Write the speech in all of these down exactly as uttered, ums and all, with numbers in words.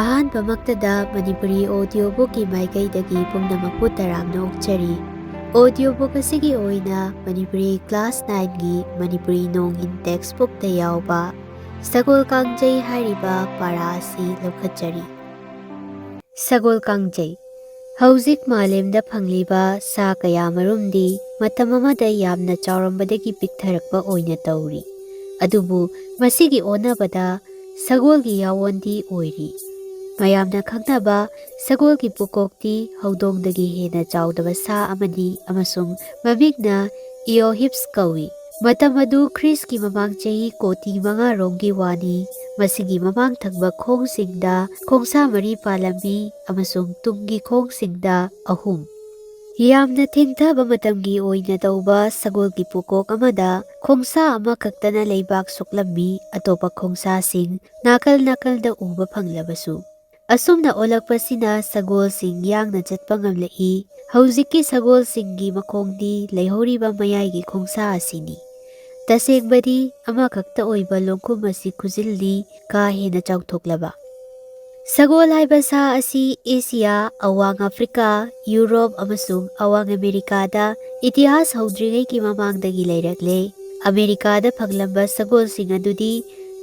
ꯑꯍꯥꯟꯕꯃꯛꯇꯗ ꯃꯅꯤꯄꯨꯔꯤ audiobookꯀꯤ ꯃꯥꯏꯀꯩꯗꯒꯤ ꯄꯨꯝꯅꯃꯛꯄꯨ ꯇꯔꯥꯝꯅ ꯑꯣꯛꯆꯔꯤ꯫ Audiobook ꯑꯁꯤꯒꯤ ꯑꯣꯏꯅ ꯃꯅꯤꯄꯨꯔꯤ class nineꯒꯤ ꯃꯅꯤꯄꯨꯔꯤ ꯅꯣꯡ ꯏꯟ textbookꯇ ꯌꯥꯎꯕ ꯁꯒꯣꯜ ꯀꯥꯡꯖꯩ ꯍꯥꯏꯔꯤꯕ ꯄꯥꯔꯥ ꯑꯁꯤ ꯂꯧꯈꯠꯆꯔꯤ꯫ ꯁꯒꯣꯜ ꯀꯥꯡꯖꯩ꯫ ꯍꯧꯖꯤꯛ ꯃꯥꯂꯦꯝꯗ ꯐꯪꯂꯤꯕ ꯁꯥ ꯀꯌꯥ ꯃꯔꯨꯝꯗꯤ ꯃꯇꯝ ꯑꯃꯗ ꯌꯥꯝꯅ ꯆꯥꯎꯔꯝꯕꯗꯒꯤ ꯄꯤꯛꯊꯔꯛꯄ ꯑꯣꯏꯅ ꯇꯧꯔꯤ꯫ ꯑꯗꯨꯕꯨ ꯃꯁꯤꯒꯤ ꯑꯣꯟꯅꯕꯗ ꯁꯒꯣꯜꯒꯤ ꯌꯥꯑꯣꯟꯗꯤ ꯑꯣꯏꯔꯤ꯫ ꯃꯌꯥꯝꯅ ꯈꯪꯅꯕ ꯁꯒꯣꯜꯒꯤ ꯄꯨꯀꯣꯛꯇꯤ ꯍꯧꯗꯣꯡꯗꯒꯤ ꯍꯦꯟꯅ ꯆꯥꯎꯗꯕ ꯁꯥ ꯑꯃꯅꯤ ꯑꯃꯁꯨꯡ ꯃꯃꯤꯡꯅ Eohips ꯀꯧꯏ꯫ ꯃꯇꯝ ꯑꯗꯨ ꯈ꯭ꯔꯤꯁꯀꯤ ꯃꯃꯥꯡ ꯆꯍꯤ ꯀꯣꯇꯤ ꯃꯉꯥ ꯔꯣꯝꯒꯤ ꯋꯥꯅꯤ꯫ ꯃꯁꯤꯒꯤ ꯃꯃꯥꯡ ꯊꯪꯕ ꯈꯣꯡꯁꯤꯡꯗ ꯈꯣꯡꯁꯥ ꯃꯔꯤ ꯄꯥꯜꯂꯝꯃꯤ ꯑꯃꯁꯨꯡ ꯇꯨꯡꯒꯤ ꯈꯣꯡꯁꯤꯡꯗ ꯑꯍꯨꯝ꯫ ꯌꯥꯝꯅ ꯊꯦꯡꯊꯕ ꯃꯇꯝꯒꯤ ꯑꯣꯏꯅ ꯇꯧꯕ ꯁꯒꯣꯜꯒꯤ ꯄꯨꯀꯣꯛ ꯑꯃꯗ ꯈꯣꯡꯁꯥ ꯑꯃꯈꯛꯇꯅ ꯂꯩꯕꯥꯛ ꯁꯣꯛꯂꯝꯃꯤ, ꯑꯇꯣꯞꯄ ꯈꯣꯡꯁꯥꯁꯤꯡ ꯅꯥꯀꯜ ꯅꯥꯀꯜꯗ ꯎꯕ ꯐꯪꯂꯕꯁꯨ꯫ ꯑꯁꯨꯝꯅ ꯑꯣꯜꯂꯛꯄꯁꯤꯅ ꯁꯒꯣꯜꯁꯤꯡ ꯌꯥꯡꯅ ꯆꯠꯄ ꯉꯝꯂꯛꯏ꯫ ꯍꯧꯖꯤꯛꯀꯤ ꯁꯒꯣꯜꯁꯤꯡꯒꯤ ꯃꯈꯣꯡꯗꯤ ꯂꯩꯍꯧꯔꯤꯕ ꯃꯌꯥꯏꯒꯤ ꯈꯣꯡꯁꯥ ꯑꯁꯤꯅꯤ꯫ ꯇꯁꯦꯡꯕꯗꯤ ꯑꯃꯈꯛꯇ ꯑꯣꯏꯕ ꯂꯣꯡꯈꯨꯝ ꯑꯁꯤ ꯈꯨꯖꯤꯜꯅꯤ, ꯀꯥ ꯍꯦꯟꯅ ꯆꯥꯎꯊꯣꯛꯂꯕ꯫ ꯁꯒꯣꯜ ꯍꯥꯏꯕ ꯁꯥ ꯑꯁꯤ ꯑꯦꯁꯤꯌꯥ, ꯑꯋꯥꯡ ꯑꯐ꯭ꯔꯤꯀꯥ, ꯌꯨꯔꯣꯞ ꯑꯃꯁꯨꯡ ꯑꯋꯥꯡ ꯑꯃꯦꯔꯤꯀꯥꯗ ꯏꯇꯤꯍꯥꯁ ꯍꯧꯗ꯭ꯔꯤꯉꯩꯒꯤ ꯃꯃꯥꯡꯗꯒꯤ ꯂꯩꯔꯛꯂꯦ꯫ ꯑꯃꯦꯔꯤꯀꯥꯗ ꯐꯪꯂꯝꯕ ꯁꯒꯣꯜꯁꯤꯡ ꯑꯗꯨꯗꯤ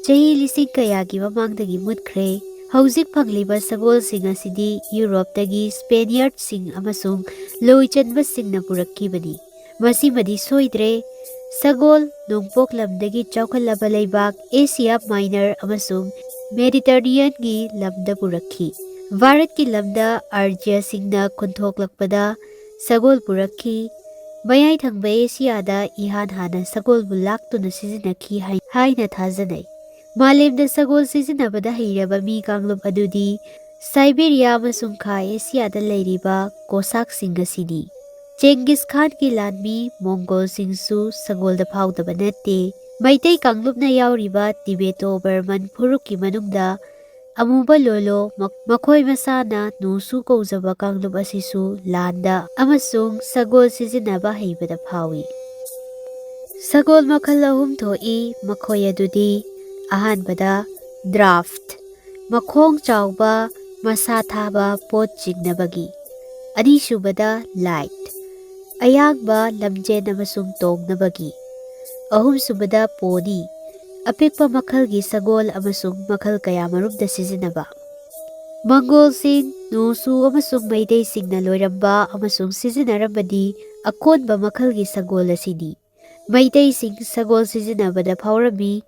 ꯆꯍꯤ ꯂꯤꯁꯤꯡ ꯀꯌꯥꯒꯤ ꯃꯃꯥꯡꯗꯒꯤ ꯃꯨꯠꯈ꯭ꯔꯦ꯫ ꯍꯧꯖꯤꯛ ꯐꯪꯂꯤꯕ ꯁꯒꯣꯜꯁꯤꯡ ꯑꯁꯤꯗꯤ ꯌꯨꯔꯣꯞꯇꯒꯤ ꯁ꯭ꯄꯦꯅꯤꯌꯥꯔꯗꯁꯤꯡ ꯑꯃꯁꯨꯡ ꯂꯣꯏꯆꯟꯕꯁꯤꯡꯅ ꯄꯨꯔꯛꯈꯤꯕꯅꯤ꯫ ꯃꯁꯤꯃꯗꯤ ꯁꯣꯏꯗ꯭ꯔꯦ, ꯁꯒꯣꯜ ꯅꯣꯡꯄꯣꯛ ꯂꯝꯗꯒꯤ ꯆꯥꯎꯈꯠꯂꯕ ꯂꯩꯕꯥꯛ ꯑꯦꯁꯤꯌꯥ ꯃꯥꯏꯅꯔ ꯑꯃꯁꯨꯡ ꯃꯦꯗꯤꯇꯔꯅꯤꯌꯟꯒꯤ ꯂꯝꯗ ꯄꯨꯔꯛꯈꯤ꯫ ꯚꯥꯔꯠꯀꯤ ꯂꯝꯗ ꯑꯥꯔꯖ꯭ꯌꯁꯤꯡꯅ ꯈꯨꯟꯊꯣꯛꯂꯛꯄꯗ ꯁꯒꯣꯜ ꯄꯨꯔꯛꯈꯤ꯫ ꯃꯌꯥꯏ ꯊꯪꯕ ꯑꯦꯁꯤꯌꯥꯗ ꯏꯍꯥꯟ ꯍꯥꯟꯅ ꯁꯒꯣꯜꯕꯨ ꯂꯥꯛꯇꯨꯅ ꯁꯤꯖꯤꯟꯅꯈꯤ ꯍꯥꯏ-, ꯍꯥꯏꯅ ꯊꯥꯖꯅꯩ꯫ ꯃꯥꯂꯦꯝꯗ ꯁꯒꯣꯜ ꯁꯤꯖꯤꯟꯅꯕꯗ ꯍꯩꯔꯕ ꯃꯤ ꯀꯥꯡꯂꯨꯞ ꯑꯗꯨꯗꯤ ꯁꯥꯏꯕꯦꯔꯤꯌꯥ ꯑꯃꯁꯨꯡ ꯈꯥ ꯑꯦꯁꯤꯌꯥꯗ ꯂꯩꯔꯤꯕ ꯀꯣꯁꯥꯛꯁꯤꯡ ꯑꯁꯤꯅꯤ꯫ ꯆꯦꯡꯒꯤꯁ ꯈꯥꯟꯒꯤ ꯂꯥꯟꯃꯤ ꯃꯣꯡꯒꯣꯜꯁꯤꯡꯁꯨ ꯁꯒꯣꯜꯗ ꯐꯥꯎꯗꯕ ꯅꯠꯇꯦ꯫ ꯃꯩꯇꯩ ꯀꯥꯡꯂꯨꯞꯅ ꯌꯥꯎꯔꯤꯕ ꯇꯤꯕꯦꯇꯣ ꯕꯔꯃꯟ ꯐꯨꯔꯨꯞꯀꯤ ꯃꯅꯨꯡꯗ ꯑꯃꯨꯕ ꯂꯣꯂꯣ, ꯃ-, ꯃꯈꯣꯏ ꯃꯁꯥꯅ ꯅꯨꯁꯨ ꯀꯧꯖꯕ ꯀꯥꯡꯂꯨꯞ ꯑꯁꯤꯁꯨ ꯂꯥꯟꯗ ꯑꯃꯁꯨꯡ ꯁꯒꯣꯜ ꯁꯤꯖꯤꯟꯅꯕ ꯍꯩꯕꯗ ꯐꯥꯎꯏ꯫ ꯁꯒꯣꯜ ꯃꯈꯜ ꯑꯍꯨꯝ ꯊꯣꯛꯏ, ꯃꯈꯣꯏ ꯑꯗꯨꯗꯤ: ꯑꯍꯥꯟꯕꯗ draft, ꯃꯈꯣꯡ ꯆꯥꯎꯕ, ꯃꯁꯥ ꯊꯥꯕ ꯄꯣꯠ ꯆꯤꯡꯅꯕꯒꯤ꯫ ꯑꯅꯤꯁꯨꯕꯗ ꯂꯥꯏꯠ, ꯑꯌꯥꯡꯕ ꯂꯝꯖꯦꯟ ꯑꯃꯁꯨꯡ ꯇꯣꯡꯅꯕꯒꯤ꯫ ꯑꯍꯨꯝꯁꯨꯕꯗ ꯄꯣꯅꯤ, ꯑꯄꯤꯛꯄ ꯃꯈꯜꯒꯤ ꯁꯒꯣꯜ ꯑꯃꯁꯨꯡ ꯃꯈꯜ ꯀꯌꯥꯃꯔꯨꯝꯗ ꯁꯤꯖꯤꯟꯅꯕ꯫ ꯃꯪꯒꯣꯜꯁꯤꯡ, ꯅꯣꯁꯨ ꯑꯃꯁꯨꯡ ꯃꯩꯇꯩꯁꯤꯡꯅ ꯂꯣꯏꯔꯝꯕ ꯑꯃꯁꯨꯡ ꯁꯤꯖꯤꯟꯅꯔꯝꯕꯗꯤ ꯑꯀꯣꯟꯕ ꯃꯈꯜꯒꯤ ꯁꯒꯣꯜ ꯑꯁꯤꯅꯤ꯫ ꯃꯩꯇꯩꯁꯤꯡ ꯁꯒꯣꯜ ꯁꯤꯖꯤꯟꯅꯕꯗ ꯐꯥꯎꯔꯝꯃꯤ꯫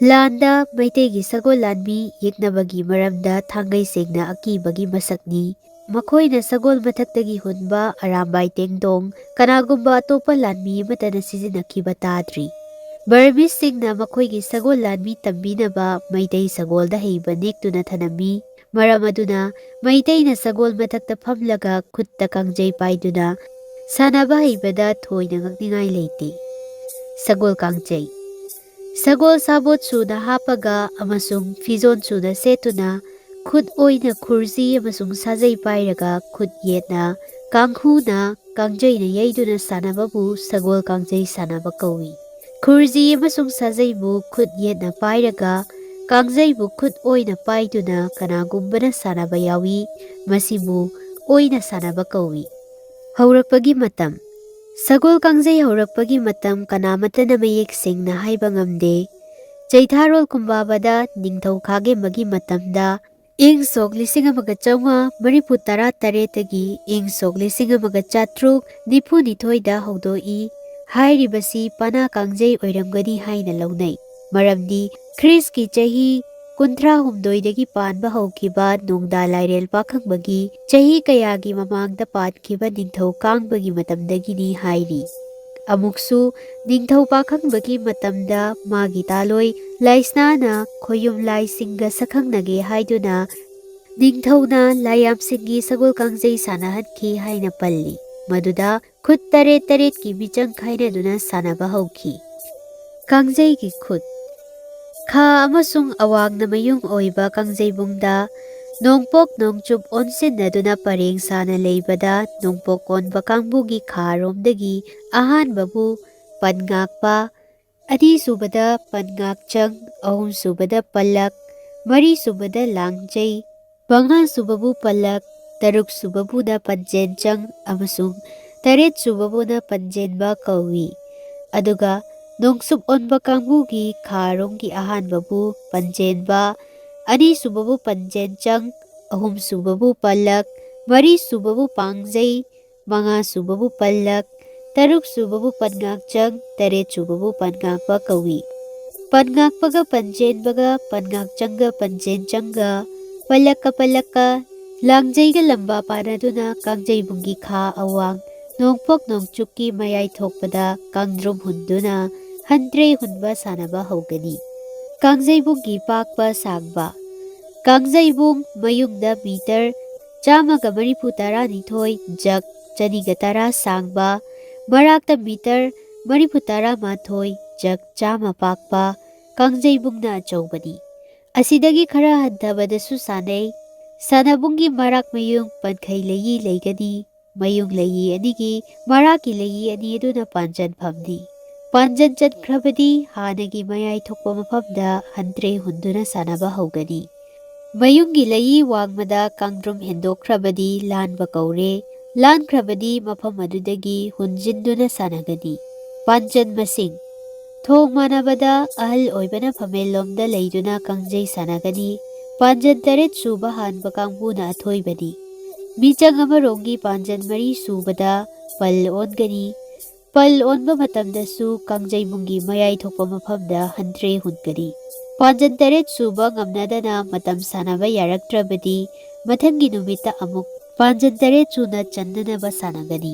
ꯂꯥꯟꯗ ꯃꯩꯇꯩꯒꯤ ꯁꯒꯣꯜ ꯂꯥꯟꯃꯤ ꯌꯦꯛꯅꯕꯒꯤ ꯃꯔꯝꯗ ꯊꯥꯡꯒꯩ ꯁꯦꯡꯅ ꯑꯀꯤꯕꯒꯤ ꯃꯁꯛꯅꯤ꯫ ꯃꯈꯣꯏꯅ ꯁꯒꯣꯜ ꯃꯊꯛꯇꯒꯤ ꯍꯨꯟꯕ ꯑꯔꯥꯝꯕꯥꯏ ꯇꯦꯡꯗꯣꯡ ꯀꯅꯥꯒꯨꯝꯕ ꯑꯇꯣꯞꯄ ꯂꯥꯟꯃꯤ ꯑꯃꯠꯇꯅ ꯁꯤꯖꯤꯟꯅꯈꯤꯕ ꯇꯥꯗ꯭ꯔꯤ꯫ ꯕꯔꯃꯤꯁꯁꯤꯡꯅ ꯃꯈꯣꯏꯒꯤ ꯁꯒꯣꯜ ꯂꯥꯟꯃꯤ ꯇꯝꯕꯤꯅꯕ ꯃꯩꯇꯩ ꯁꯒꯣꯜꯗ ꯍꯩꯕ ꯅꯦꯛꯇꯨꯅ ꯊꯅꯝꯃꯤ꯫ ꯃꯔꯝ ꯑꯗꯨꯅ ꯃꯩꯇꯩꯅ ꯁꯒꯣꯜ ꯃꯊꯛꯇ ꯐꯝꯂꯒ ꯈꯨꯠꯇ ꯀꯥꯡꯖꯩ ꯄꯥꯏꯗꯨꯅ ꯁꯥꯟꯅꯕ ꯍꯩꯕꯗ ꯊꯣꯏꯅ ꯉꯛꯅꯤꯡꯉꯥꯏ ꯂꯩꯇꯦ꯫ ꯁꯒꯣꯜ ꯀꯥꯡꯖꯩ꯫ ꯁꯒꯣꯜ ꯁꯥꯕꯣꯠ ꯁꯨꯅ ꯍꯥꯞꯄꯒ ꯑꯃꯁꯨꯡ ꯐꯤꯖꯣꯜ ꯁꯨꯅ ꯁꯦꯠꯇꯨꯅ ꯈꯨꯠ ꯑꯣꯏꯅ ꯈꯨꯔꯖꯤ ꯑꯃꯁꯨꯡ ꯁꯥꯖꯩ ꯄꯥꯏꯔꯒ ꯈꯨꯠ ꯌꯦꯠꯅ ꯀꯥꯡꯍꯨꯅ ꯀꯥꯡꯖꯩꯅ ꯌꯩꯗꯨꯅ ꯁꯥꯟꯅꯕꯕꯨ ꯁꯒꯣꯜ ꯀꯥꯡꯖꯩ ꯁꯥꯟꯅꯕ ꯀꯧꯏ꯫ ꯈꯨꯔꯖꯤ ꯑꯃꯁꯨꯡ ꯁꯥꯖꯩꯕꯨ ꯈꯨꯠ ꯌꯦꯠꯅ ꯄꯥꯏꯔꯒ ꯀꯥꯡꯖꯩꯕꯨ ꯈꯨꯠ ꯑꯣꯏꯅ ꯄꯥꯏꯗꯨꯅ ꯀꯅꯥꯒꯨꯝꯕꯅ ꯁꯥꯟꯅꯕ ꯌꯥꯎꯏ꯫ ꯃꯁꯤꯕꯨ ꯑꯣꯏꯅ ꯁꯥꯟꯅꯕ ꯀꯧꯏ꯫ ꯍꯧꯔꯛꯄꯒꯤ ꯃꯇꯝ꯫ ꯁꯒꯣꯜ ꯀꯥꯡꯖꯩ ꯍꯧꯔꯛꯄꯒꯤ ꯃꯇꯝ ꯀꯅꯥꯃꯠꯇꯅ ꯃꯌꯦꯛ ꯁꯦꯡꯅ ꯍꯥꯏꯕ ꯉꯝꯗꯦ꯫ ꯆꯩꯊꯥꯔꯣꯜ ꯀꯨꯝꯕꯥꯕꯗ ꯅꯤꯡꯊꯧ ꯈꯥꯒꯦꯝꯕꯒꯤ ꯃꯇꯝꯗ ꯏꯪ ꯁꯣꯛ ꯂꯤꯁꯤꯡ ꯑꯃꯒ ꯆꯥꯝꯃꯉꯥ ꯃꯔꯤꯐꯨ ꯇꯔꯥ ꯇꯔꯦꯠꯇꯒꯤ ꯏꯪ ꯁꯣꯛ ꯂꯤꯁꯤꯡ ꯑꯃꯒ ꯆꯥꯇ꯭ꯔꯨꯛ ꯅꯤꯐꯨ ꯅꯤꯊꯣꯏꯗ ꯍꯧꯗꯣꯛꯏ꯫ ꯍꯥꯏꯔꯤꯕꯁꯤ ꯄꯅꯥ ꯀꯥꯡꯖꯩ ꯑꯣꯏꯔꯝꯒꯅꯤ ꯍꯥꯏꯅ ꯂꯧꯅꯩ꯫ ꯃꯔꯝꯗꯤ ꯈ꯭ꯔꯤꯁꯀꯤ ꯆꯍꯤ ꯀꯨꯟꯊ꯭ꯔꯥ ꯍꯨꯝꯗꯣꯏꯗꯒꯤ ꯄꯥꯟꯕ ꯍꯧꯈꯤꯕ ꯅꯣꯡꯗꯥ ꯂꯥꯏꯔꯦꯜ ꯄꯥꯈꯪꯕꯒꯤ ꯆꯍꯤ ꯀꯌꯥꯒꯤ ꯃꯃꯥꯡꯗ ꯄꯥꯟꯈꯤꯕ ꯅꯤꯡꯊꯧ ꯀꯥꯡꯕꯒꯤ ꯃꯇꯝꯗꯒꯤꯅꯤ ꯍꯥꯏꯔꯤ꯫ ꯑꯃꯨꯛꯁꯨ ꯅꯤꯡꯊꯧ ꯄꯥꯈꯪꯕꯒꯤ ꯃꯇꯝꯗ ꯃꯥꯒꯤ ꯇꯥꯂꯣꯏ ꯂꯥꯏꯁꯅꯥꯅ ꯈꯣꯌꯨꯝ ꯂꯥꯏꯁꯤꯡꯒ ꯁꯛꯈꯪꯅꯒꯦ ꯍꯥꯏꯗꯨꯅ ꯅꯤꯡꯊꯧꯅ ꯂꯥꯏꯌꯥꯝꯁꯤꯡꯒꯤ ꯁꯒꯣꯜ ꯀꯥꯡꯖꯩ ꯁꯥꯟꯅꯍꯟꯈꯤ ꯍꯥꯏꯅ ꯄꯜꯂꯤ꯫ ꯃꯗꯨꯗ ꯈꯨꯠ ꯇꯔꯦꯠ ꯇꯔꯦꯠꯀꯤ ꯃꯤꯆꯪ ꯈꯥꯏꯅꯗꯨꯅ ꯁꯥꯟꯅꯕ ꯍꯧꯈꯤ꯫ ꯀꯥꯡꯖꯩꯒꯤ ꯈꯨꯠ꯫ ꯈꯥ ꯑꯃꯁꯨꯡ ꯑꯋꯥꯡꯅ ꯃꯌꯨꯡ ꯑꯣꯏꯕ ꯀꯥꯡꯖꯩꯕꯨꯡꯗ ꯅꯣꯡꯄꯣꯛ ꯅꯣꯡꯆꯨꯞ ꯑꯣꯟꯁꯤꯟꯅꯗꯨꯅ ꯄꯔꯦꯡ ꯁꯥꯅ ꯂꯩꯕꯗ ꯅꯣꯡꯄꯣꯛ ꯀꯣꯟꯕ ꯀꯥꯡꯕꯨꯒꯤ ꯈꯥꯔꯣꯝꯗꯒꯤ ꯑꯍꯥꯟꯕꯕꯨ ꯄꯟꯉꯥꯛꯄ, ꯑꯅꯤꯁꯨꯕꯗ ꯄꯟꯉꯥꯛꯆꯪ, ꯑꯍꯨꯝꯁꯨꯕꯗ ꯄꯜꯂꯛ, ꯃꯔꯤꯁꯨꯕꯗ ꯂꯥꯡꯖꯩ, ꯃꯉꯥꯁꯨꯕꯕꯨ ꯄꯜꯂꯛ, ꯇꯔꯨꯛꯁꯨꯕꯕꯨꯅ ꯄꯟꯖꯦꯟꯆꯪ ꯑꯃꯁꯨꯡ ꯇꯔꯦꯠꯁꯨꯕꯕꯨꯅ ꯄꯟꯖꯦꯟꯕ ꯀꯧꯏ꯫ ꯑꯗꯨꯒ ꯅꯣꯡꯆꯨꯞ ꯑꯣꯟꯕ ꯀꯥꯡꯕꯨꯒꯤ ꯈꯥꯔꯣꯝꯒꯤ ꯑꯍꯥꯟꯕꯕꯨ ꯄꯟꯖꯦꯟꯕ, ꯑꯅꯤꯁꯨꯕꯕꯨ ꯄꯟꯖꯦꯟꯆꯪ, ꯑꯍꯨꯝꯁꯨꯕꯕꯨ ꯄꯜꯂꯛ, ꯃꯔꯤꯁꯨꯕꯕꯨ ꯄꯥꯡꯖꯩ, ꯃꯉꯥꯁꯨꯕꯕꯨ ꯄꯜꯂꯛ, ꯇꯔꯨꯛꯁꯨꯕꯕꯨ ꯄꯟꯉꯥꯛꯆꯪ, ꯇꯔꯦꯠꯁꯨꯕꯕꯨ ꯄꯟꯉꯥꯛꯄ ꯀꯧꯏ꯫ ꯄꯟꯉꯥꯛꯄꯒ ꯄꯟꯖꯦꯟꯕꯒ ꯄꯟꯉꯥꯛꯆꯪꯒ ꯄꯟꯖꯦꯟꯆꯪꯒ ꯄꯜꯂꯛꯀ ꯄꯜꯂꯛꯀ ꯂꯥꯡꯖꯩꯒ ꯂꯝꯕꯥ ꯄꯥꯅꯗꯨꯅ ꯀꯥꯡꯖꯩꯕꯨꯡꯒꯤ ꯈꯥ ꯑꯋꯥꯡ ꯅꯣꯡꯄꯣꯛ ꯅꯣꯡꯆꯨꯞꯀꯤ ꯃꯌꯥꯏ ꯊꯣꯛꯄꯗ ꯀꯥꯡꯗ꯭ꯔꯨꯝ ꯍꯨꯟꯗꯨꯅ ꯍꯟꯇ꯭ꯔꯦ ꯍꯨꯟꯕ ꯁꯥꯟꯅꯕ ꯍꯧꯒꯅꯤ꯫ ꯀꯥꯡꯖꯩꯕꯨꯡꯒꯤ ꯄꯥꯛꯄ ꯁꯥꯡꯕ꯫ ꯀꯥꯡꯖꯩꯕꯨꯡ ꯃꯌꯨꯡꯗ ꯃꯤꯇꯔ ꯆꯥꯝꯃꯒ ꯃꯔꯤꯐꯨ ꯇꯔꯥꯅꯤꯊꯣꯏ ꯖꯛ ꯆꯅꯤꯒ ꯇꯔꯥ ꯁꯥꯡꯕ, ꯃꯔꯥꯛꯇ ꯃꯤꯇꯔ ꯃꯔꯤꯐꯨ ꯇꯔꯥꯃꯥꯊꯣꯏ ꯖꯛ ꯆꯥꯝꯃ ꯄꯥꯛꯄ ꯀꯥꯡꯖꯩꯕꯨꯡꯅ ꯑꯆꯧꯕꯅꯤ꯫ ꯑꯁꯤꯗꯒꯤ ꯈꯔ ꯍꯟꯊꯕꯗꯁꯨ ꯁꯥꯟꯅꯩ꯫ ꯁꯥꯟꯅꯕꯨꯡꯒꯤ ꯃꯔꯥꯛ ꯃꯌꯨꯡ ꯄꯟꯈꯩ ꯂꯩꯏ ꯂꯩꯒꯅꯤ꯫ ꯃꯌꯨꯡ ꯂꯩꯏ ꯑꯅꯤꯒꯤ ꯃꯔꯥꯛꯀꯤ ꯂꯩꯏ ꯑꯅꯤ ꯑꯗꯨꯅ ꯄꯥꯟꯖꯟꯐꯝꯅꯤ꯫ ꯄꯥꯟꯖꯟ ꯆꯟꯈ꯭ꯔꯕꯗꯤ ꯍꯥꯟꯅꯒꯤ ꯃꯌꯥꯏ ꯊꯣꯛꯄ ꯃꯐꯝꯗ ꯍꯟꯇ꯭ꯔꯦ ꯍꯨꯟꯗꯨꯅ ꯁꯥꯟꯅꯕ ꯍꯧꯒꯅꯤ꯫ ꯃꯌꯨꯡꯒꯤ ꯂꯩꯏ ꯋꯥꯡꯃꯗ ꯀꯥꯡꯗ꯭ꯔꯨꯝ ꯍꯦꯟꯗꯣꯛꯈ꯭ꯔꯕꯗꯤ ꯂꯥꯟꯕ ꯀꯧꯔꯦ꯫ ꯂꯥꯟꯈ꯭ꯔꯕꯗꯤ ꯃꯐꯝ ꯑꯗꯨꯗꯒꯤ ꯍꯨꯟꯖꯤꯟꯗꯨꯅ ꯁꯥꯟꯅꯒꯅꯤ꯫ ꯄꯥꯟꯖꯟ ꯃꯁꯤꯡ꯫ ꯊꯣꯡ ꯃꯥꯟꯅꯕꯗ ꯑꯍꯜ ꯑꯣꯏꯕꯅ ꯐꯝꯃꯦꯟꯂꯣꯝꯗ ꯂꯩꯗꯨꯅ ꯀꯥꯡꯖꯩ ꯁꯥꯟꯅꯒꯅꯤ꯫ ꯄꯥꯟꯖꯟ ꯇꯔꯦꯠ ꯁꯨꯕ ꯍꯥꯟꯕ ꯀꯥꯡꯕꯨꯅ ꯑꯊꯣꯏꯕꯅꯤ꯫ ꯃꯤꯆꯪ ꯑꯃꯔꯣꯝꯒꯤ ꯄꯥꯟꯖꯟ ꯃꯔꯤ ꯁꯨꯕꯗ ꯄꯜ ꯑꯣꯟꯒꯅꯤ꯫ ꯄꯜ ꯑꯣꯟꯕ ꯃꯇꯝꯗꯁꯨ ꯀꯥꯡꯖꯩꯕꯨꯡꯒꯤ ꯃꯌꯥꯏ ꯊꯣꯛꯄ ꯃꯐꯝꯗ ꯍꯟꯇ꯭ꯔꯦ ꯍꯨꯟꯒꯅꯤ꯫ ꯄꯥꯟꯖꯟ ꯇꯔꯦꯠ ꯁꯨꯕ ꯉꯝꯅꯗꯅ ꯃꯇꯝ ꯁꯥꯟꯅꯕ ꯌꯥꯔꯛꯇ꯭ꯔꯕꯗꯤ ꯃꯊꯪꯒꯤ ꯅꯨꯃꯤꯠꯇ ꯑꯃꯨꯛ ꯄꯥꯟꯖꯟ ꯇꯔꯦꯠ ꯁꯨꯅ ꯆꯟꯅꯅꯕ ꯁꯥꯟꯅꯒꯅꯤ꯫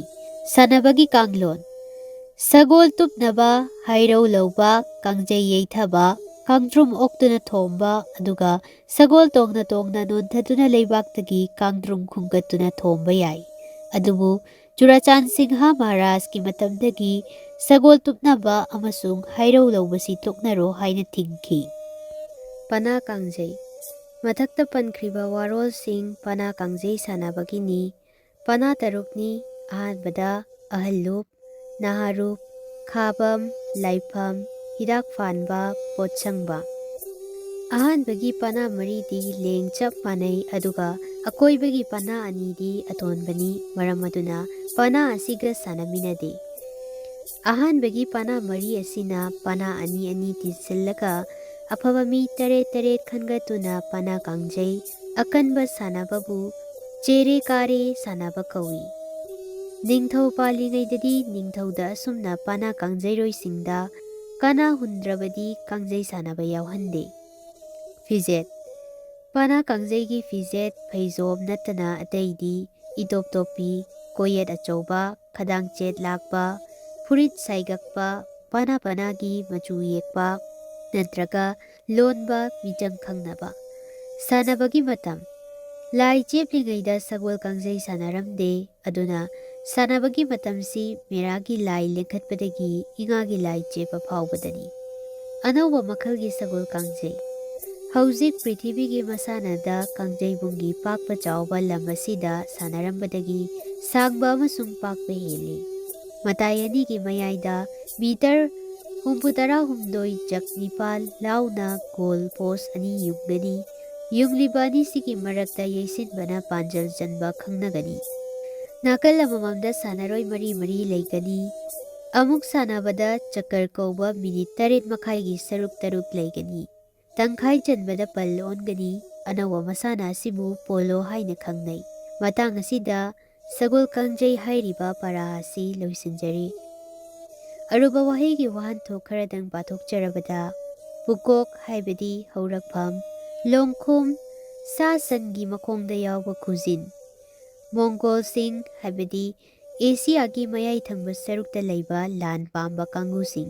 ꯁꯥꯟꯅꯕꯒꯤ ꯀꯥꯡꯂꯣꯟ꯫ ꯁꯒꯣꯜ ꯇꯨꯞꯅꯕ, ꯍꯩꯔꯧ ꯂꯧꯕ, ꯀꯥꯡꯖꯩ ꯌꯩꯊꯕ, ꯀꯥꯡꯗ꯭ꯔꯨꯝ ꯑꯣꯛꯇꯨꯅ ꯊꯣꯝꯕ, ꯑꯗꯨꯒ ꯁꯒꯣꯜ ꯇꯣꯡꯅ ꯇꯣꯡꯅ ꯅꯣꯟꯊꯗꯨꯅ ꯂꯩꯕꯥꯛꯇꯒꯤ ꯀꯥꯡꯗ꯭ꯔꯨꯝ ꯈꯨꯝꯒꯠꯇꯨꯅ ꯊꯣꯝꯕ ꯌꯥꯏ꯫ ꯑꯗꯨꯕꯨ ꯆꯨꯔꯥꯆꯥꯟ ꯁꯤꯡꯍ ꯃꯍꯥꯔꯥꯖꯀꯤ ꯃꯇꯝꯗꯒꯤ ꯁꯒꯣꯜ ꯇꯨꯞꯅꯕ ꯑꯃꯁꯨꯡ ꯍꯩꯔꯧ ꯂꯧꯕꯁꯤ ꯇꯣꯛꯅꯔꯣ ꯍꯥꯏꯅ ꯊꯤꯡꯈꯤ꯫ ꯄꯅꯥ ꯀꯥꯡꯖꯩ꯫ ꯃꯊꯛꯇ ꯄꯟꯈ꯭ꯔꯤꯕ ꯋꯥꯔꯣꯜꯁꯤꯡ ꯄꯅꯥ ꯀꯥꯡꯖꯩ ꯁꯥꯟꯅꯕꯒꯤꯅꯤ꯫ ꯄꯅꯥ ꯇꯔꯨꯛꯅꯤ꯫ ꯑꯍꯥꯟꯕꯗ ꯑꯍꯜꯂꯨꯞ, ꯅꯍꯥꯔꯨꯞ, ꯈꯥꯕꯝ, ꯂꯥꯏꯐꯝ, ꯍꯤꯗꯥꯛ ꯐꯥꯟꯕ, ꯄꯣꯠꯁꯪꯕ꯫ ꯑꯍꯥꯟꯕꯒꯤ ꯄꯅꯥ ꯃꯔꯤꯗꯤ ꯂꯦꯡ ꯆꯞ ꯃꯥꯟꯅꯩ, ꯑꯗꯨꯒ ꯑꯀꯣꯏꯕꯒꯤ ꯄꯅꯥ ꯑꯅꯤꯗꯤ ꯑꯇꯣꯟꯕꯅꯤ꯫ ꯃꯔꯝ ꯑꯗꯨꯅ ꯄꯅꯥ ꯑꯁꯤꯒ ꯁꯥꯟꯅꯃꯤꯟꯅꯗꯦ꯫ ꯑꯍꯥꯟꯕꯒꯤ ꯄꯅꯥ ꯃꯔꯤ ꯑꯁꯤꯅ ꯄꯅꯥ ꯑꯅꯤ ꯑꯅꯤ ꯇꯤꯟꯁꯤꯜꯂꯒ ꯑꯐꯕ ꯃꯤ ꯇꯔꯦꯠ ꯇꯔꯦꯠ ꯈꯟꯒꯠꯇꯨꯅ ꯄꯅꯥ ꯀꯥꯡꯖꯩ, ꯑꯀꯟꯕ ꯁꯥꯟꯅꯕꯕꯨ ꯆꯦꯔꯦ ꯀꯥꯔꯦ ꯁꯥꯟꯅꯕ ꯀꯧꯏ꯫ ꯅꯤꯡꯊꯧ ꯄꯥꯜꯂꯤꯉꯩꯗꯗꯤ ꯅꯤꯡꯊꯧꯗ ꯑꯁꯨꯝꯅ ꯄꯅꯥ ꯀꯥꯡꯖꯩꯔꯣꯏꯁꯤꯡꯗ ꯀꯅꯥ ꯍꯨꯟꯗ꯭ꯔꯕꯗꯤ ꯀꯥꯡꯖꯩ ꯁꯥꯟꯅꯕ ꯌꯥꯎꯍꯟꯗꯦ꯫ ꯐꯤꯖꯦꯠ꯫ ꯄꯅꯥ ꯀꯥꯡꯖꯩꯒꯤ ꯐꯤꯖꯦꯠ ꯐꯩꯖꯣꯝ ꯅꯠꯇꯅ ꯑꯇꯩꯗꯤ ꯏꯇꯣꯞ ꯇꯣꯞꯄꯤ, ꯀꯣꯌꯦꯠ ꯑꯆꯧꯕ, ꯈꯗꯥꯡ ꯆꯦꯠ ꯂꯥꯛꯄ, ꯐꯨꯔꯤꯠ ꯁꯥꯏꯒꯛꯄ, ꯄꯅꯥ ꯄꯅꯥꯒꯤ ꯃꯆꯨ ꯌꯦꯛꯄ ꯅꯠꯇ꯭ꯔꯒ ꯂꯣꯟꯕ, ꯃꯤꯆꯪ ꯈꯪꯅꯕ꯫ ꯁꯥꯟꯅꯕꯒꯤ ꯃꯇꯝ꯫ ꯂꯥꯏ ꯆꯦꯞꯂꯤꯉꯩꯗ ꯁꯒꯣꯜ ꯀꯥꯡꯖꯩ ꯁꯥꯟꯅꯔꯝꯗꯦ, ꯑꯗꯨꯅ ꯁꯥꯟꯅꯕꯒꯤ ꯃꯇꯝꯁꯤ ꯃꯦꯔꯥꯒꯤ ꯂꯥꯏ ꯂꯦꯡꯈꯠꯄꯗꯒꯤ ꯏꯉꯥꯒꯤ ꯂꯥꯏ ꯆꯦꯞꯄ ꯐꯥꯎꯕꯗꯅꯤ꯫ ꯑꯅꯧꯕ ꯃꯈꯜꯒꯤ ꯁꯒꯣꯜ ꯀꯥꯡꯖꯩ꯫ ꯍꯧꯖꯤꯛ ꯄ꯭ꯔꯤꯊꯤꯕꯤꯒꯤ ꯃꯁꯥꯟꯅꯗ ꯀꯥꯡꯖꯩꯕꯨꯡꯒꯤ ꯄꯥꯛꯄ ꯆꯥꯎꯕ ꯂꯝ ꯑꯁꯤꯗ ꯁꯥꯟꯅꯔꯝꯕꯗꯒꯤ ꯁꯥꯡꯕ ꯑꯃꯁꯨꯡ ꯄꯥꯛꯄ ꯍꯦꯜꯂꯤ꯫ ꯃꯇꯥꯏ ꯑꯅꯤꯒꯤ ꯃꯌꯥꯏꯗ ꯃꯤꯇꯔ ꯍꯨꯝꯐꯨ ꯇꯔꯥꯍꯨꯝꯗꯣꯏ ꯆꯛ ꯅꯤꯄꯥꯜ ꯂꯥꯎꯅ ꯒꯣꯜ ꯄꯣꯁ ꯑꯅꯤ ꯌꯨꯡꯒꯅꯤ꯫ ꯌꯨꯡꯂꯤꯕ ꯑꯅꯤꯁꯤꯒꯤ ꯃꯔꯛꯇ ꯌꯩꯁꯤꯟꯕꯅ ꯄꯥꯟꯖꯜ ꯆꯟꯕ ꯈꯪꯅꯒꯅꯤ꯫ ꯅꯥꯀꯜ ꯑꯃꯃꯝꯗ ꯁꯥꯟꯅꯔꯣꯏ ꯃꯔꯤ ꯃꯔꯤ ꯂꯩꯒꯅꯤ꯫ ꯑꯃꯨꯛ ꯁꯥꯟꯅꯕꯗ ꯆꯀꯔ ꯀꯧꯕ ꯃꯤꯅꯤꯠ ꯇꯔꯦꯠ ꯃꯈꯥꯏꯒꯤ ꯁꯔꯨꯛ ꯇꯔꯨꯛ ꯂꯩꯒꯅꯤ꯫ ꯇꯪꯈꯥꯏ ꯆꯟꯕꯗ ꯄꯜ ꯑꯣꯟꯒꯅꯤ꯫ ꯑꯅꯧꯕ ꯃꯁꯥꯟꯅ ꯑꯁꯤꯕꯨ ꯄꯣꯂꯣ ꯍꯥꯏꯅ ꯈꯪꯅꯩ꯫ ꯃꯇꯥꯡ ꯑꯁꯤꯗ ꯁꯒꯣꯜ ꯀꯥꯡꯖꯩ ꯍꯥꯏꯔꯤꯕ ꯄꯔꯥ ꯑꯁꯤ ꯂꯣꯏꯁꯤꯟꯖꯔꯤ꯫ ꯑꯔꯨꯕ ꯋꯥꯍꯩꯒꯤ ꯋꯥꯍꯟꯊꯣꯛ ꯈꯔꯗꯪ ꯄꯥꯊꯣꯛꯆꯔꯕꯗ, ꯄꯨꯀꯣꯛ ꯍꯥꯏꯕꯗꯤ ꯍꯧꯔꯛꯐꯝ, ꯂꯣꯡꯈꯣꯝ, ꯁꯥ ꯁꯟꯒꯤ ꯃꯈꯣꯡꯗ ꯌꯥꯎꯕ ꯈꯨꯖꯤꯟ, ꯃꯣꯡꯒꯣꯜꯁꯤꯡ ꯍꯥꯏꯕꯗꯤ ꯑꯦꯁꯤꯌꯥꯒꯤ ꯃꯌꯥꯏ ꯊꯪꯕ ꯁꯔꯨꯛꯇ ꯂꯩꯕ ꯂꯥꯟ ꯄꯥꯝꯕ ꯀꯥꯡꯕꯨꯁꯤꯡ,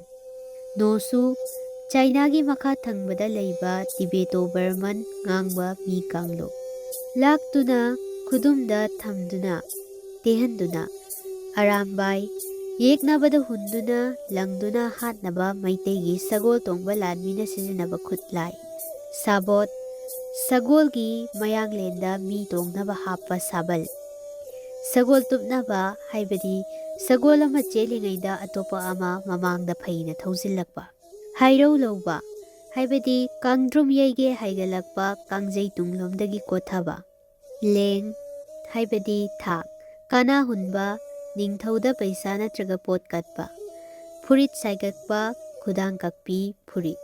ꯅꯣꯁꯨ, ꯆꯥꯏꯅꯥꯒꯤ ꯃꯈꯥ ꯊꯪꯕꯗ ꯂꯩꯕ ꯇꯤꯕꯦꯇꯣ ꯕꯔꯃꯟ ꯉꯥꯡꯕ ꯃꯤ ꯀꯥꯡꯂꯨꯞ꯫ ꯂꯥꯛꯇꯨꯅ, ꯈꯨꯗꯨꯝꯗ ꯊꯝꯗꯨꯅ, ꯇꯦꯍꯟꯗꯨꯅ, ꯑꯔꯥꯝꯕꯥꯏ, ꯌꯦꯛꯅꯕꯗ ꯍꯨꯟꯗꯨꯅ, ꯂꯪꯗꯨꯅ ꯍꯥꯠꯅꯕ ꯃꯩꯇꯩꯒꯤ ꯁꯒꯣꯜ ꯇꯣꯡꯕ ꯂꯥꯟꯃꯤꯅ ꯁꯤꯖꯤꯟꯅꯕ ꯈꯨꯠꯂꯥꯏ꯫ ꯁꯥꯕꯣꯠ, ꯁꯒꯣꯜꯒꯤ ꯃꯌꯥꯡꯂꯦꯟꯗ ꯃꯤ ꯇꯣꯡꯅꯕ ꯍꯥꯞꯄ ꯁꯥꯕꯜ꯫ ꯁꯒꯣꯜ ꯇꯨꯞꯅꯕ ꯍꯥꯏꯕꯗꯤ ꯁꯒꯣꯜ ꯑꯃ ꯆꯦꯜꯂꯤꯉꯩꯗ ꯑꯇꯣꯞꯄ ꯑꯃ ꯃꯃꯥꯡꯗ ꯐꯩꯅ ꯊꯧꯖꯤꯜꯂꯛꯄ꯫ ꯍꯥꯏꯔꯧ ꯂꯧꯕ, ꯍꯥꯏꯕꯗꯤ ꯀꯥꯡꯗ꯭ꯔꯨꯝ ꯌꯩꯒꯦ ꯍꯥꯏꯒꯠꯂꯛꯄ ꯀꯥꯡꯖꯩ ꯇꯨꯡꯂꯣꯝꯗꯒꯤ ꯀꯣꯊꯕ꯫ ꯂꯦꯡ ꯍꯥꯏꯕꯗꯤ ꯊꯥꯛ꯫ ꯀꯥꯅꯥ ꯍꯨꯟꯕ, ꯅꯤꯡꯊꯧꯗ ꯄꯩꯁꯥ ꯅꯠꯇ꯭ꯔꯒ ꯄꯣꯠ ꯀꯠꯄ꯫ ꯐꯨꯔꯤꯠ ꯁꯥꯏꯒꯠꯄ, ꯈꯨꯗꯥꯡ ꯀꯛꯄꯤ, ꯐꯨꯔꯤꯠ꯫